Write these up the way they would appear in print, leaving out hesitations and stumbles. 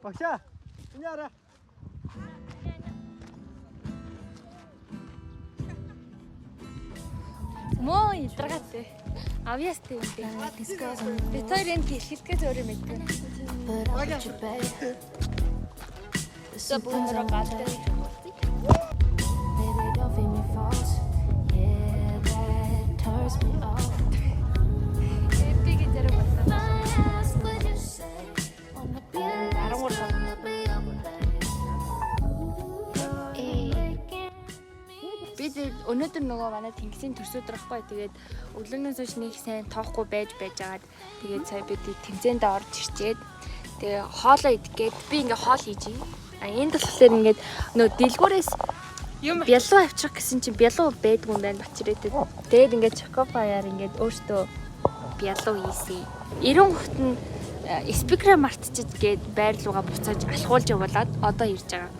Багшаа. Энэ араа. Мөө ядаргаатай. Авьяастай юм дээ. Бид хоёр энэ гэрхэлгээ зөөр юм мэдгүй. За бүгд гал дээр Baby, don't feed me false. Yeah, that turns me off. Эпигийн зэрэг болсон. My ass, what you say? Wanna be the last girl to be your babe. Making Би тэгээд өнөөдөр нөгөө манай тэнгисийн төрс өдөр ахгүй. Тэгээд өглөөнөөс хойш нэг сайн тоохгүй байж байжгаад тэгээд сая бид тэмцээндээ орж ирчээд тэгээ хоолоо идэх гээд би ингээ хоол хийж юм. А энд болохоор ингээд нөгөө дэлгүүрээс Юм бялуу авчих гэсэн чинь бялуу байдгүй юм байна Батчирээтэй. Тэгээд ингээд чокопаяар ингээд өөртөө бялуу хийсэн. 90 гут нь спикерээ мартчихад гээд байр руугаа буцааж алхуулж явуулаад одоо ирж байгаа.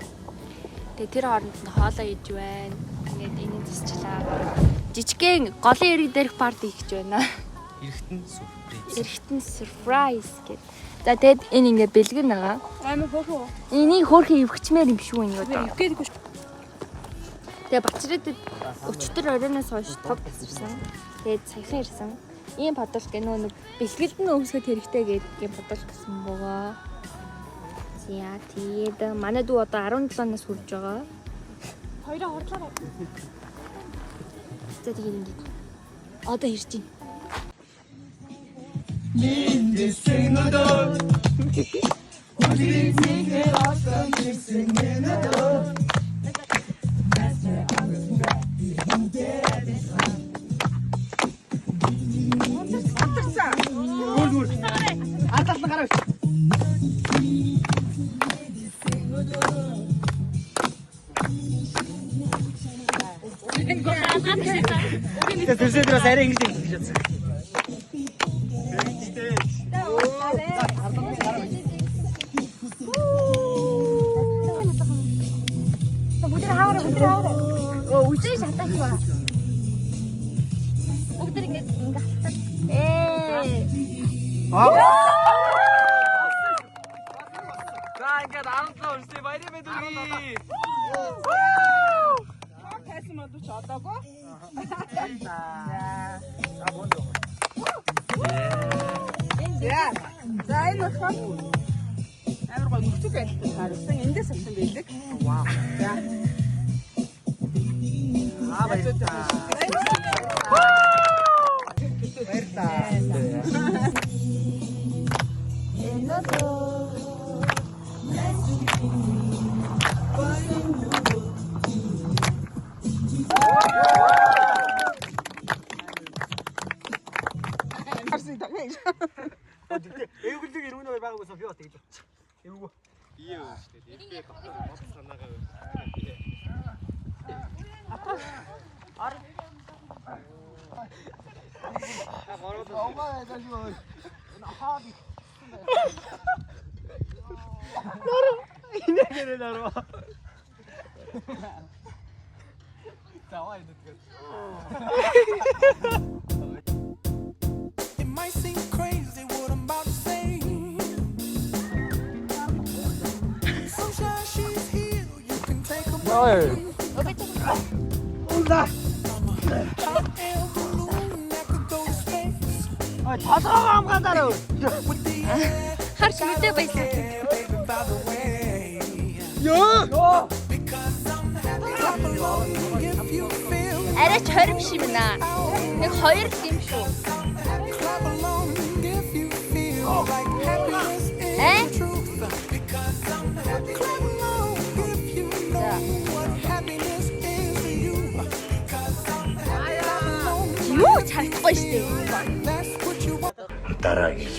Тэгээ тэр хооронд нь хоолоо идж байна. Ингээд энийг засчлаа. Жижигхэн голын эрэг дээрх парти хийж байна. Эргэтэн сюрприз. Эргэтэн surprise гэд. За тэгэд энэ ингээд бэлгэн байгаа. Амар хөөрхөн. Энийг хөөрхөн эвхчмээр юм шүү энэ одоо. Эвгээдгүй. Тэгээ Батчирээдэд өчтөр оройноос хойш тог тасарсан. Тэгээд саяхан ирсэн. Ийм подолк гэнэ нэг бэлгэлд нь өмсгöd хэрэгтэй гээд ийм подолк гэсэн богоо. За тэгээд манай дүү одоо 17 нас хүрж байгаа. Хоёроо хурдлаарай. За тэгээд ингээд одоо ирж байна. Ардалан гараа. Тэгээ төрсөө дээрээс арай ингэж ингэж бодсон. Бүгд хавар бүгд хавар. Өө үжээ шатаач ба. Бүгд ингээд ингээд хатдаг. Ээ. За ингээд 17 хүрсэн баярын мэнд хүргэе. Тайсан боловч одоогүй. За. За энэ болохоор амар гоё нөхцөл байдалтай таарсан. Эндээс авсан байдаг. Вау. За. Аа баярлалаа. Баярлалаа. Харсан таа. Тэгтээ эвгэлэг эргүүнээр байгаагүйсэн би бас тэгж бодчих. Эвгүй. Бие өө шүү дээ. Эвгээ бод санаагаа өө. Инээгээр наруу. За ваа энэ тэгэхээр. It might seem crazy what I'm about to say. Sunshine, she's here. You can take a break. Унда. Hot air balloon that could go to space. А толгоогоо амгаандараа. With the air, Харч мэдээ баясаа. baby, by the way. Йоо. Because I'm happy I'm alone. If you feel Арай ч 20 биш юм байна. Нэг хоёр л юм шүү. happy, clap along if you feel like happiness is Eh? the truth. Because I'm happy, clap along if you know what happiness is to you. Because I'm happy, clap along. Юу ч харагдахгүй шүү дээ. That's what you want. Дараа гэж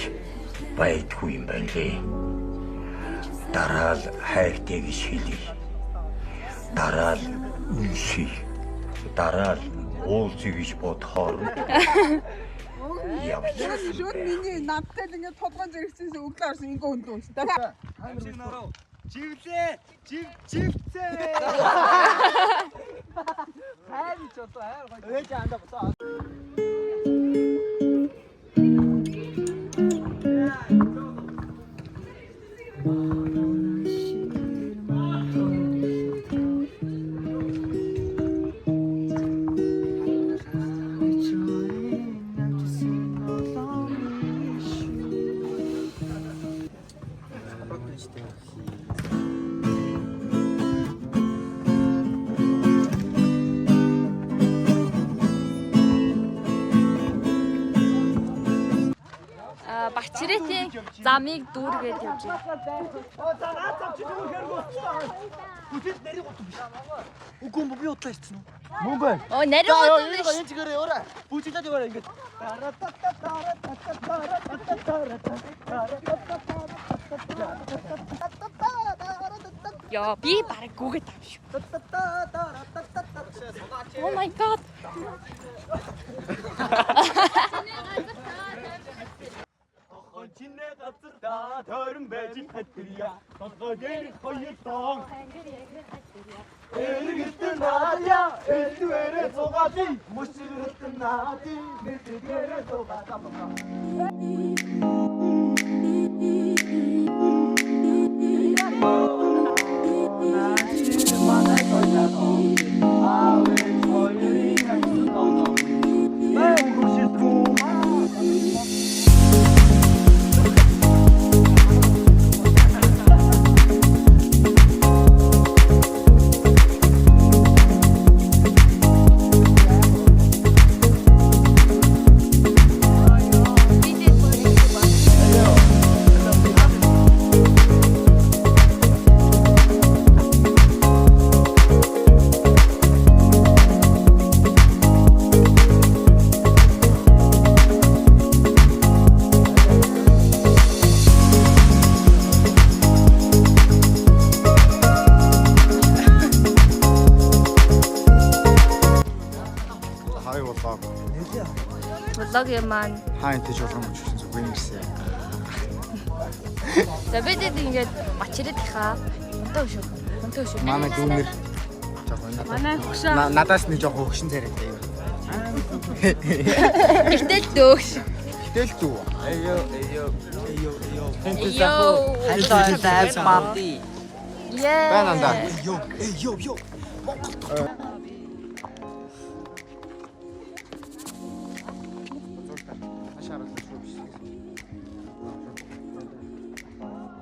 байдгүй юм байна лээ. Дараа л хайртай гэж хэлье. Дараа л үнсье. Дараа л уулзъя гэж бодохоор явчих. Шууд миний надтай л ингээд толгойн зэрэгцээс өглөө орсон ингээ өндөө унштай. Амшиг наруу. Живлээ. Жив живцээ. Хайр ч одоо хайр гоё. Ээж андаа буцаа. Бачирэтийн замыг дүүргээд явж байна. Оо за наад зам чи зүгээр хэрэг болчихсон. Бүтээл нарийн гут биш. Үгүй юм би удлаа ирсэн үү? Мөн байна. Оо нарийн гут биш. Энэ чигээр яваарай. Бүжиглээд яваарай ингээд. Йоо би бараг гүгээд авах шүү. Oh my god. Чинээ газар тойрон байж хатэрья. Толгой дээр хоёр тоон. Эргэлтэн наадья, элдвэрээ зугаалъя. Мөсгөрөлтөн наадья, мэдгээрээ зугаалаа. Хай болоо. Влог юм маань. Хаа энэ тийж болгон мөчсөн зүгээр юм ирсэн. За бид хэд ингээд Бачирэтийнхаа унтаа өшөө. Унтаа өшөө. Манай дүүнер жоохон надад. Манай хөшөө. Надаас нэг жоохон хөгшин царайтай юм. Гэтэл дөөгш. Гэтэл дүү. Эйо эйо эйо эйо. Йоо. Party. Yeah. Байна андаа. Йо, эй йо йо.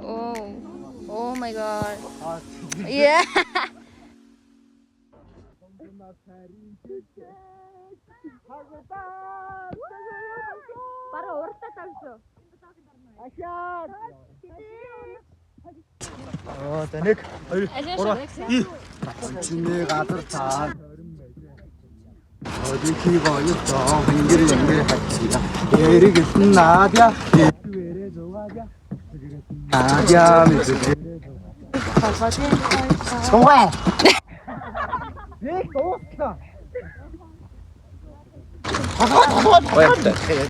Oh. Oh my god. Yeah. Бараа уртаа тавьсан. Аа за 1 2 3 Чинээ газар цаа. Одикий гоё тоо ингэр ингэр хачия. Эргэлтэн наадья. Элдвэрээ зугаалъя. Наадья мэдээ. Цугаа. Нэг дууслаа. Баярлалаа.